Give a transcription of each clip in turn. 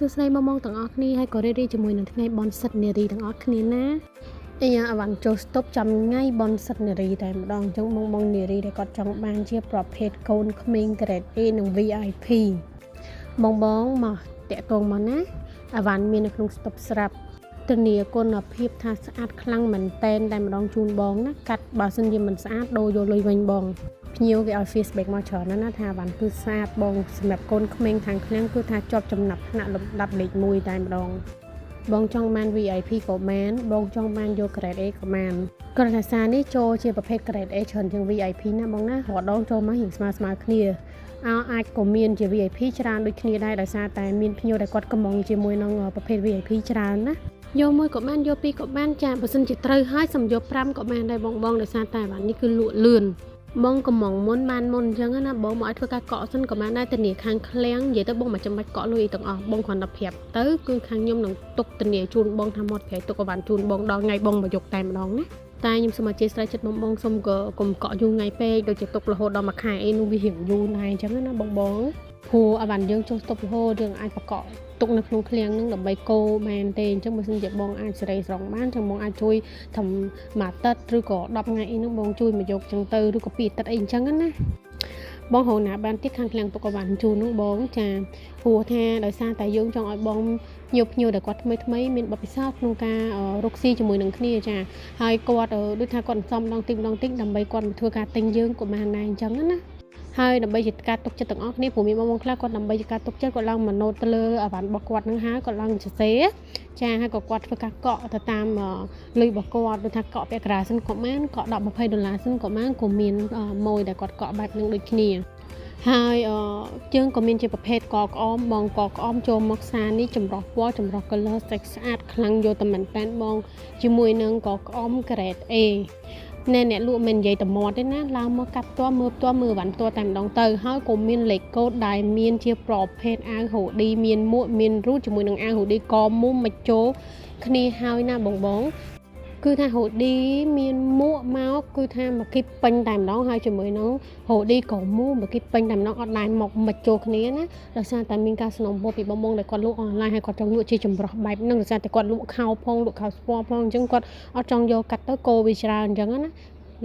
សួស្តីបងបងទាំងអស់គ្នាហើយក៏រីករាយជាមួយនឹងថ្ងៃបុណ្យសិទ្ធិនារីទាំងអស់គ្នាណាអីយ៉ាអវ៉ាន់ចូលស្តុបចាំថ្ងៃបុណ្យសិទ្ធិនារីតែម្ដងអញ្ចឹងបងបងនារីដែលគាត់ចង់បានជាប្រភេទកូនក្មេង grade A និង VIP បងបងមកតាក់ទងមកណាអវ៉ាន់មាននៅក្នុងស្តុបស្រាប់ធានាគុណភាពថាស្អាតខ្លាំងមែនតែនតែម្ដងជូនបងណាកាត់បើសិនជាមិនស្អាតដូរយកលុយវិញបងភ្ញៀវគេឲ្យ feedback មកច្រើនណាស់ណាថាអវ៉ាន់គឺស្អាតបងសម្រាប់កូនក្មេងខាងឃ្លាំងគឺថាជាប់ចំណាប់ថ្នាក់លំដាប់លេខ1តែម្ដងបងចង់បាន VIP ក៏បានបងចង់បានយក grade A ក៏បានគ្រាន់តែសារនេះចូលជាប្រភេទ grade A ច្រើនជាង VIP ណាបងណារដងចូលមករៀងស្មើស្មើគ្នាអោអាចក៏មានជា VIP ច្រើនដូចគ្នាដែរដោយសារតែមានភ្ញៀវដែលគាត់កំងជាមួយនឹងប្រភេទ VIP ច្រើនណាយកមួយក៏បានយកពីរក៏បានចាបើសិនជាត្រូវហើយសំយក5ក៏បានដែរបងបងដោយសារតែបាទនេះគឺលក់លឿនបងកំងមុនបានមុនអញ្ចឹងណាបងមកឲ្យធ្វើការកក់សិនក៏បានដែរធានាខាងឃ្លាំងនិយាយទៅបងមិនចាំបាច់កក់លុយអីទាំងអស់បងគ្រាន់តែប្រាប់ទៅគឺខាងខ្ញុំនឹងទុកធានាជូនបងថាមកប្រៃទុកឲ្យបានជូនបងដល់ថ្ងៃបងមកយកតែម្ដងណាតែខ្ញុំសូមអធិស្ឋានចិត្តបងបងសូមកុំកក់យូរថ្ងៃពេកដូចជាទុករហូតដល់មួយខែអីនោះវារៀងយូរដែរអញ្ចឹងណាបងបងព្រោះឲ្យបានយើងចូលស្តុបរហូតយើងអាចបកកទុកនៅក្នុងឃ្លាំងនឹងដើម្បីកូរបានទេអញ្ចឹងបើសិនជាបងអាចសេរីស្រង់បានចឹងបងអាចជួយធ្វើមួយអាទិត្យឬក៏10ថ្ងៃអីហ្នឹងបងជួយមកយកចឹងទៅឬក៏2អាទិត្យអីអញ្ចឹងណាបងរកណាបានទៀតខាងឃ្លាំងទុកក៏បានជូនហ្នឹងបងចាព្រោះថាដោយសារតែយើងចង់ឲ្យបងភ្ញៀវភ្ញៀវដែលគាត់ថ្មីថ្មីមានបទពិសោធន៍ក្នុងការរកស៊ីជាមួយនឹងគ្នាចាហើយគាត់ដូចថាគាត់សំម្ដងតិចម្ដងតិចដើម្បីគាត់មកធ្វើការទិញយើងក៏បានដែរអញ្ចឹងណាហើយដើម្បីជាការទុកចិត្តទាំងអស់គ្នាព្រោះមានបងប្អូនខ្លះគាត់ដើម្បីជាការទុកចិត្តគាត់ឡើងមកណូតទៅលើអវ៉ាន់របស់គាត់នឹងហើយគាត់ឡើងសរសេរចាហើយក៏គាត់ធ្វើការកក់ទៅតាមលុយរបស់គាត់ដូចថាកក់ពាក់កណ្ដាលសិនក៏បានកក់10 20ដុល្លារសិនក៏បានក៏មានម៉ួយដែលគាត់កក់បែបនឹងដូចគ្នាហើយជើងក៏មានជាប្រភេទកក្អមបងកក្អមចូលមកផ្សារនេះចម្រោះពណ៌ចម្រោះ color ស្អាតស្អាតខ្លាំងយកតែមែនតែនបងជាមួយនឹងកក្អម grade A ណែអ្នកលក់មិននិយាយតែមាត់ទេណាឡើងមកកាត់ផ្ទាល់មើលផ្ទាល់មើលវ៉ាន់ផ្ទាល់តែម្ដងទៅហើយក៏មានលេខកូដដែលមានជាប្រភេទអាវហូឌីមានមួកមានរូតជាមួយនឹងអាវហូឌីកមុំមកចូលគ្នាហើយណាបងបងគឺថាហូឌីមានមួកមកគឺថាមកគីពេញតែម្ដងហើយជាមួយនឹងហូឌីក៏មូមកគីពេញតែម្ដងអត់ដែរមកមកចូលគ្នាណាដោយសារតែមានការสนំពោពីបងបងដែលគាត់លក់អនឡាញហើយគាត់ចង់លក់ជាចម្រោះបែបហ្នឹងដោយសារតែគាត់លក់ខោផងលក់ខោស្ពណ៌ផងអញ្ចឹងគាត់អត់ចង់យកកាត់ទៅកោវាច្រើនអញ្ចឹងណា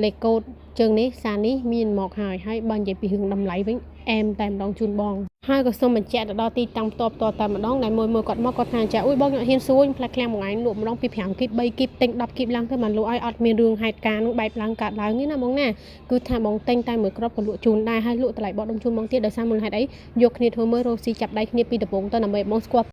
លេខកូដជើងនេះសារនេះមានមកហើយហើយបើនិយាយពីរឿងតម្លៃវិញអែមតែម្ដងជូនបងហើយក៏សូមបញ្ជាក់ទៅដល់ទីតាំងផ្ទាល់ផ្ទាល់តែម្ដងដែលមួយមួយគាត់មកគាត់ថាចាអ៊ុយបងខ្ញុំហ៊ានសួរខ្ញុំផ្លែឃ្លាំងមួយថ្ងៃលក់ម្ដងពី5គីប3គីបទិញ10គីបឡើងទៅបានលក់ឲ្យអត់មានរឿងហេតុការណ៍នឹងបែបឡើងកើតឡើងទេណាបងណាគឺថាបងទិញតែមួយគ្រាប់ក៏លក់ជូនដែរហើយលក់តម្លៃបោះដុំជូនបងទៀតដោយសារមូលហេតុអីយកគ្នាធ្វើមើលរកស៊ីចាប់ដៃគ្នាពីដំបូងទៅដើម្បីបងស្គាល់